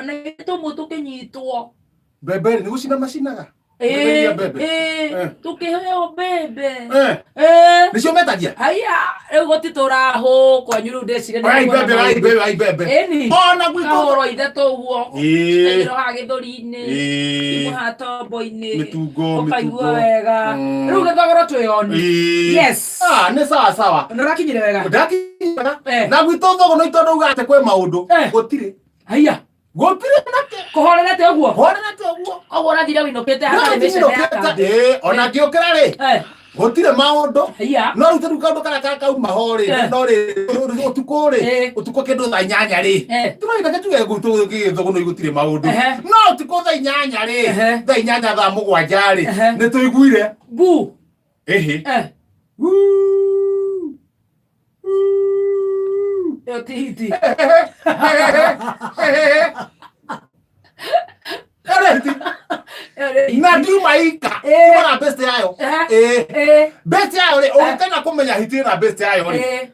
Na tũmwe tũkĩnyitwo. Mbembe rĩ, nĩ gũcina macinaga? Mbembe iria mbembe. Ĩĩ, tũkĩheo mbembe. Nĩcio metagia? Haiya, rĩu gũtitũrahũ kwanyu rĩu ndeciria nĩ Ai kuona mbembe, ai maũndũ. mbembe, ai mbembe. Ĩni. Ona gwitũ. Kahũrwo ithatũ ũguo. Kaigĩrwo haha gĩthũri-inĩ. Imwe haha tombo-inĩ. Mĩtungo, Ũkaigua mĩtungo. wega. Rĩu gĩthogoro twĩ on. Yes. Ah, nĩ sawa sawa. Nĩ ũrakinyire wega. Ndakinyire. Na gwitũ thogo no tondũ uga atĩ kwĩ maũndũ. Gũtirĩ. Haiya. Gũtirĩ nake. Kũhorerete ũguo? Kũhorerete ũguo. Koguo ũrathire wĩinũkĩte hatarĩ mĩcene ya kambĩ. Ĩĩ, ona ngĩũkĩra rĩ. Gũtirĩ maũndũ. Haiya. No rĩu tarĩu kaũndũ karĩa kauma ho rĩ, no rĩ, ũtukũ rĩ, ũtukũ kĩndũ thaa 8 rĩ. Tũraina gĩtuge gwitũ gĩthũgũnũ gũtirĩ maũndũ. No ũtukũ thaa 8 rĩ, thaa 8 thaa 7 rĩ, nĩ tũiguire. Bu. Ĩhĩ. Ĩyo ti hiti. Ĩyo nĩ hiti. Na ndiuma ika na best yayo. Ĩĩ, best yayo rĩ, ũngĩkena kũmenya hiti na best yayo rĩ,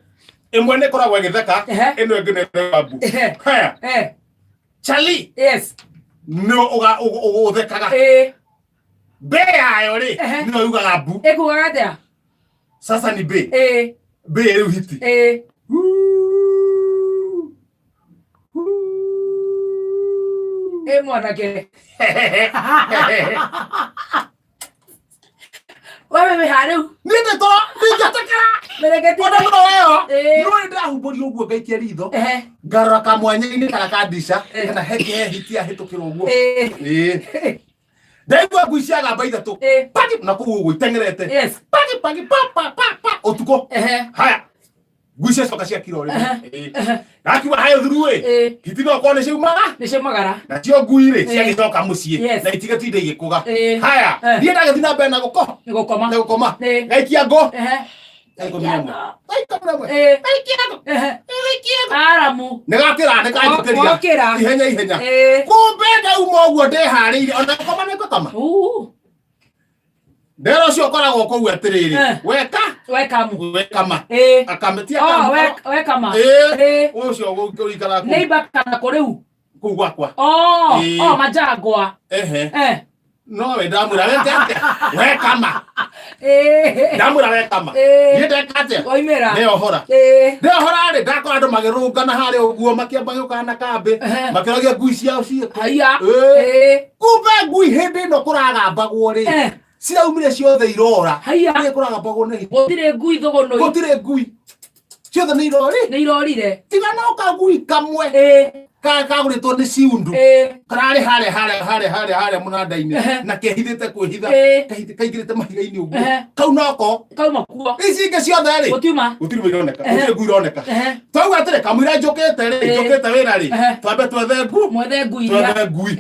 ĩmwe nĩ ĩkoragwo ĩgĩtheka, ĩno ĩngĩ nĩ ĩrauga mbu. Haya. Charlie. Yes. Nĩ ũthekaga. Mbe yayo rĩ, nĩyo yugaga mbu. Ĩkugaga atĩa? Sasa ni be. Be rĩu hiti. Ĩ mwanake. Wewe wĩ ha rĩu? Niĩ ndĩ toro, ndingĩtĩkĩra. Mĩrĩngĩti. Ona mũno weo. Ĩĩ. No nĩ ndĩrahumbũria ũguo ngaikia ritho. Ngarora kamwanya-inĩ kana ka ndica kana he he hiti yahĩtũkĩra ũguo. Ĩĩ. Ndaigua ngui ciagamba ithatũ. Pagi na kũu ũguo iteng'erete. Pagi pagi pa pa pa pa ũtukũ. Haya. Ngui ciacoka ciakira ũrĩmi. Ndakiuga hayo thuru ĩ. Hiti no korwo nĩ ciaumaga. Nĩ ciaumagara. Nacio ngui rĩ ciagĩcoka mũciĩ na itigatinda igĩkũga. Haya. Niĩ ndagĩthiĩ na mbere na gũko. Nĩ gũkoma. Na gũkoma. Ngaikia ngũ. Thaa 11. Thaa 11. Ngaikia ngũ. Ngaikia ngũ. Aramu. Nĩ gakĩra nĩ kanjũkĩria. Wokĩra. Ihenya ihenya. Kumbe ndauma ũguo ndĩharĩirie ona gũkoma nĩ ngũkoma. Ndera ũcio ũkoragwo kũu atĩrĩrĩ. Weka. Wekamu. Wekama. Akametia Oh, kamu. wekama. Ĩĩ. Ũcio ũikaraga kũu. Neighbor kana kũ rĩu? Kũu gwakwa. Oh, oh, majangwa. Ehe. No we ndamwĩra weka atĩa? Wekama. Ndamwĩra wekama. Niĩ ndeka atĩa? Waimĩra. Ndeohora. Ndeohora rĩ, ndakora andũ magĩrũngana harĩa ũguo makĩamba gĩũkaga na kambĩ. Makĩroria ngui ciao ciĩkũ. Haiya. Kumbe ngui hĩndĩ ĩno kũragambagwo rĩ. Ciraumire ciothe irora. Haiya. Kũrĩa kũragambagwo nĩ hiti. Gũtirĩ ngui thũgũnũi. Gũtirĩ ngui. Ciothe nĩ irori. Nĩ irorire. Tiga no kagui kamwe. Kagũrĩtwo nĩ ciundu. Kararĩ harĩa harĩa harĩa harĩa harĩa mũnanda-inĩ na kehithĩte kwĩhitha. Kaingĩrĩte mahiga-inĩ ũguo. Kau noko. Kauma kuo. Ici ingĩ ciothe rĩ. Gũtiuma. Gũtirĩ ironeka. Gũtirĩ ngui ironeka. Twauga atĩrĩ kamũira njũkĩte rĩ, njũkĩte wĩra rĩ, twambe twethe ngu. Mwethe ngui iria. Twethe ngui.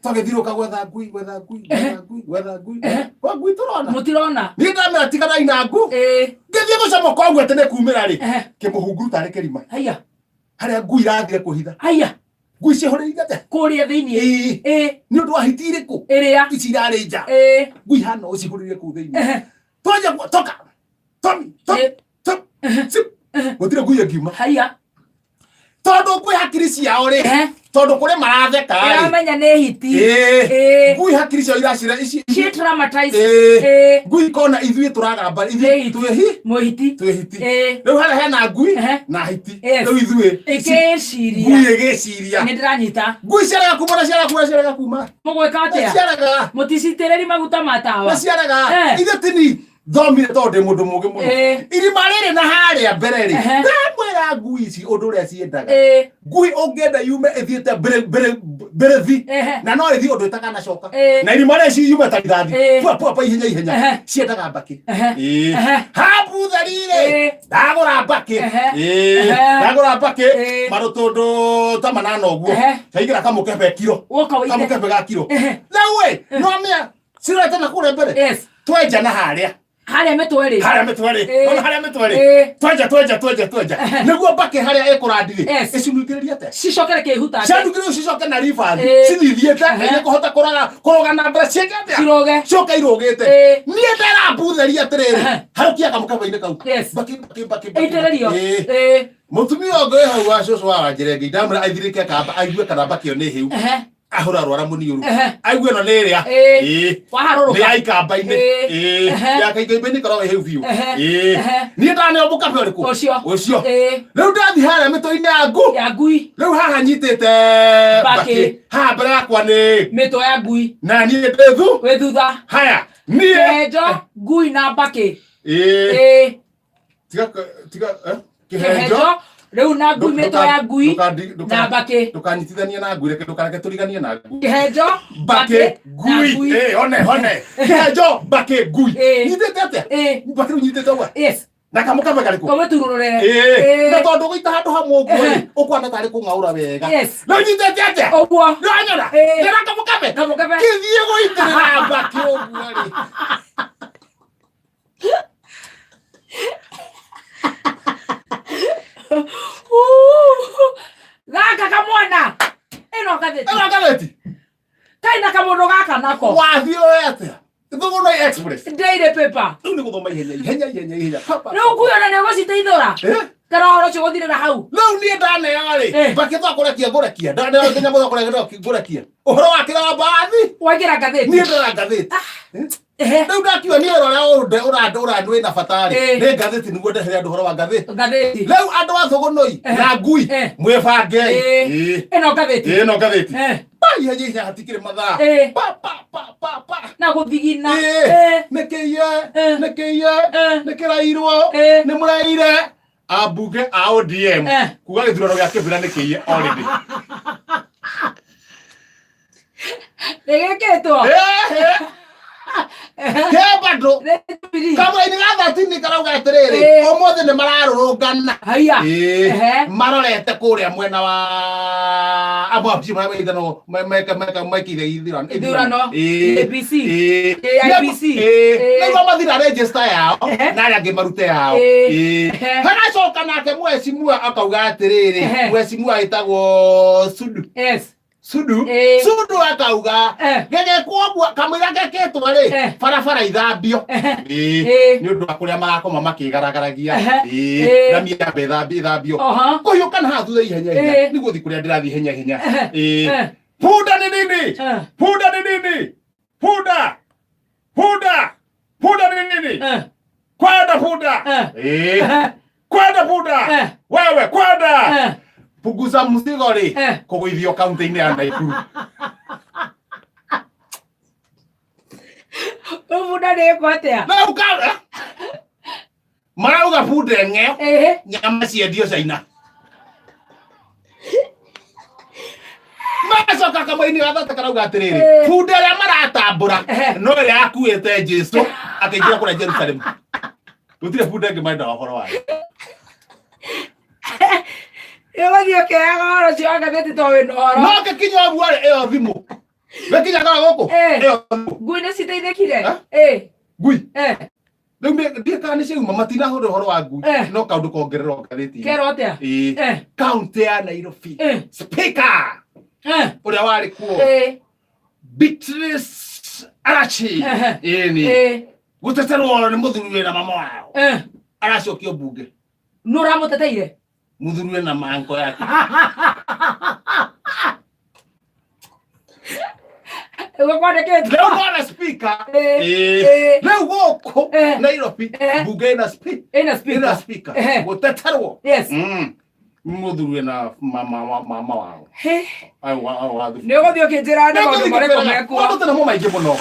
Twagĩthiũrũrũka gwetha ngui, gwetha ngui, gwetha ngui, gwetha ngui. Kwa ngui tũrona. Mũtirona. Niĩ ndamera tiganai na ngu. Ngĩthiĩ gũcomoka ũguo atĩ nĩ kumĩra rĩ, kĩmũhunguru tarĩ kĩrima. Haiya. Harĩa ngui irathire kwĩhitha. Haiya. Ngui cihũrĩire atĩa? Kũrĩa thĩinĩ. Ĩĩ. Nĩ ũndũ wa hiti irĩkũ? Ĩrĩa. Ici irarĩ nja. Ngui hana ũũ cihũrĩire kũu thĩinĩ. Twaja toka. Tomi, tomi, tomi. Sip. Gũtirĩ ngui ĩngiuma. Haiya. Tondũ ngui hakiri ciao rĩ, tondũ kũrĩ maratheka rĩ. Ĩramenya nĩ hiti. Ngui hakiri ciao iracira ici. She traumatized. Ngui ikona ithuĩ tũragamba ithuĩ twĩ hi. Mwĩhiti. Twĩ hiti. Rĩu harĩa hena ngui na hiti. Rĩu ithuĩ. Ĩkĩciria. Ngui ĩgĩciria. Nĩ ndĩranyita. Ngui ciarega kuma na ciarega kuma na ciarega kuma. Mũgwĩka atĩa? Ciarega. Mũticitĩrĩri maguta ma tawa. Na ciarega. Ithuĩ tini thomire tondũ ndĩ mũndũ mũgĩ mũno. Irima rĩrĩ na harĩa mbere rĩ, ndamwĩra ngui ici ũndũ ũrĩa ciendaga. Ngui ũngĩenda yume ĩthiĩte mbere mbere mbere na no ĩthiĩ ũndũ ĩtakanacoka. Na irima rĩrĩ ciume ta rithathi. Pua pua pua ihenya ihenya. Ciendaga mbakĩ. Habu theri-rĩ, ndagũra mbakĩ. Ndagũra mbakĩ marũtũndũ ta manana ũguo. Ndaigĩra kamũkebe kiro. Kamũkebe ga kiro. Rĩu ĩ, no mĩa cirorete na kũrĩa mbere. Twenja na harĩa. Harĩa mĩtwe rĩ. Harĩa mĩtwe rĩ. Ona harĩa mĩtwe rĩ. Twenja twenja twenja twenja. Nĩguo mbakĩ harĩa ĩkũrandi rĩ. Ĩcunungĩrĩrie atĩa? Cicokere kĩhuta. Cianungĩrĩrio cicoke na reverse. Cithithiĩte nĩ kũhota kũraga kũrũga na mbere ciĩke atĩa? Ciroge. Ciũke irũgĩte. Niĩ ndĩrambutheria atĩrĩrĩ. Harũkia kamũkebe-inĩ kau. Mbakĩ mbakĩ mbakĩ. Ĩitĩrĩrio. Mũtumia ũngĩ wĩ hau wa cũcũ wa Wanjĩrengei ndamwĩra aithirĩke kamba aigue kana mbakĩ ĩyo nĩ hĩu. Ahũra rwara mũniũru. Aigue ĩno nĩ ĩrĩa. Waharũrũka. Nĩ ya ikamba-inĩ. Ya ikamba-inĩ ĩkoragwo ĩ hĩu biũ. Niĩ ndaneo mũkabe ũrĩkũ? Ũcio. Ũcio. Rĩu ndathiĩ harĩa mĩtwe-inĩ ya ngu. Ya ngui. Rĩu haha nyitĩte Mbakĩ. Haha mbere yakwa nĩ Mĩtwe ya ngui. Na niĩ ndĩ thu. Wĩ thutha. Haya. Niĩ. Kĩhenjo, ngui na mbakĩ. Tiga tiga kĩhenjo rĩu na ngui mĩtwe ya ngui na mbakĩ. Ndũkanyitithanie na ngui, reke ndũkareke tũriganie na ngui. Kĩhenjo, mbakĩ, ngui. One one kĩhenjo, mbakĩ, ngui. Nyitĩte atĩa? Mbakĩ rĩu nyitĩte ũguo. Yes. Na kamũkabe karĩkũ? Ũmĩturũrũre. Na tondũ gũita handũ hamwe ũguo rĩ, ũkwana tarĩ kũng'aũra wega. Yes. Rĩu nyitĩte atĩa? Ũguo. Nĩwanyona? Ndĩra kamũkabe. Kamũkabe. Kĩthiĩ gũitĩrĩra mbakĩ ũguo rĩ. Gaka kamwana ĩno ngathĩti. Ĩno ngathĩti. Kaina kamũndũ gaka nako. Wathiĩ ũĩ atĩa? Thũgũnoi Express. Daily paper. Rĩu nĩ gũthoma ihenya ihenya ihenya ihenya. Rĩu nguo na nĩ ũgũciteithũra. Kana ũhoro ũcio gũthirĩra hau. Rĩu niĩ ndaneo rĩ, mbakĩ twa kũrekia ngũrekia. Ndaneo nginya mũthenya kũrekia ngũrekia. Ũhoro wa kĩra wa mbathi. Waingĩra ngathĩti. Niĩ ndĩra ngathĩti. Rĩu ndakiuga niĩ ũrĩa ũrĩa ũrĩa wĩna bata rĩ, nĩ ngathĩti nĩguo ndehere andũ ũhoro wa ngathĩti. Ngathĩti. Rĩu andũ a Thũgũnũi na ngui mwĩbangei. Ĩno ngathĩti. Ĩno ngathĩti. Pa ihenya ihenya hatikĩrĩ mathaa. Pa pa pa pa pa. Na gũthigina. Nĩkĩiye nĩkĩiye nĩkĩrairwo nĩ mũraire ambunge a ODM kuga gĩthurano gĩa Kĩbĩra nĩkĩiye already. Nĩ gĩkĩtwo. Ke bado kamũra-inĩ ga 13 karauga atĩrĩrĩ, ũmũthĩ nĩ mararũrũngana. Haiya. Marorete kũrĩa mwena wa amwe acio marĩa mekire ithurano. Ithurano. ABC. AIBC. Nĩguo mathira register yao na arĩa angĩ marute yao. Hagacoka nake mwecimua akauga atĩrĩrĩ, mwecimua ĩtagwo Sudu. Yes. Sudu. Sudu akauga gegekwo ũguo kamũira gekĩtwo rĩ, barabara ithambio. Nĩ ũndũ wa kũrĩa marakoma makĩgaragaragia. Na mĩamba ĩthambio. Kũhiũka na haha thutha ihenya ihenya nĩguo thiĩ kũrĩa ndĩrathiĩ ihenya ihenya. Punda ni nini? Punda ni nini? Punda! Punda! Punda ni nini? Kwenda punda! Kwenda punda! Wewe kwenda! Punguza mzigo rĩ, kũgũithio kaunti-inĩ ya Nakuru. Bunda nĩ ĩkwo atĩa? Rĩu ka marauga bunda ĩng'eo nyama ciendio China. Macoka kamwe-inĩ ga thate karauga atĩrĩrĩ, bunda ĩrĩa maratambũra no ĩrĩa yakuĩte Jesu akĩingĩra kũrĩa Jerusalem. Gũtirĩ bunda ĩngĩ marendaga ũhoro wayo. Ĩgũthiĩ ũkĩoyaga ũhoro ũcio wa ngathĩti tondũ wĩna ũhoro. No ngĩkinya ũguo rĩ, ĩyo thimũ. Gĩkinya gara gũkũ. Ĩyo thimũ. Ngui nĩ citeithĩkire? Ngui. Rĩu ndiĩ kana nĩ ciauma matinahũra ũhoro wa ngui. No kaũndũ kongererwo ngathĩti-inĩ. Kerwo atĩa? Kaunti ya Nairobi. Speaker. Ũrĩa warĩ kuo. Beatrice Arachi. Ĩni. Gũteterwo nĩ mũthuri wĩna mama wao. Aracokio mbunge. Nũ ũramũteteire? Mũthuri wĩna manko yake. Ũguo kwandĩkĩtwo. Rĩu ndona speaker. Rĩu gũkũ Nairobi mbunge ĩna Ĩna speaker. Ĩna speaker. Gũteterwo. Yes. Mũthuri wĩna mama wao. Nĩ ũgũthiĩ ũkĩnjĩra nĩ maũndũ marĩkũ mekuo. Maũndũ tena mo maingĩ mũno.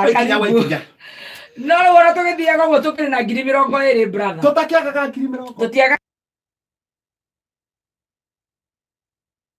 Waikinya, waikinya. No rĩu ona tũgĩthiaga ũguo tũkĩrĩ na 20,000 brother. Tũtakĩagaga 20,000. Tũtiagaga.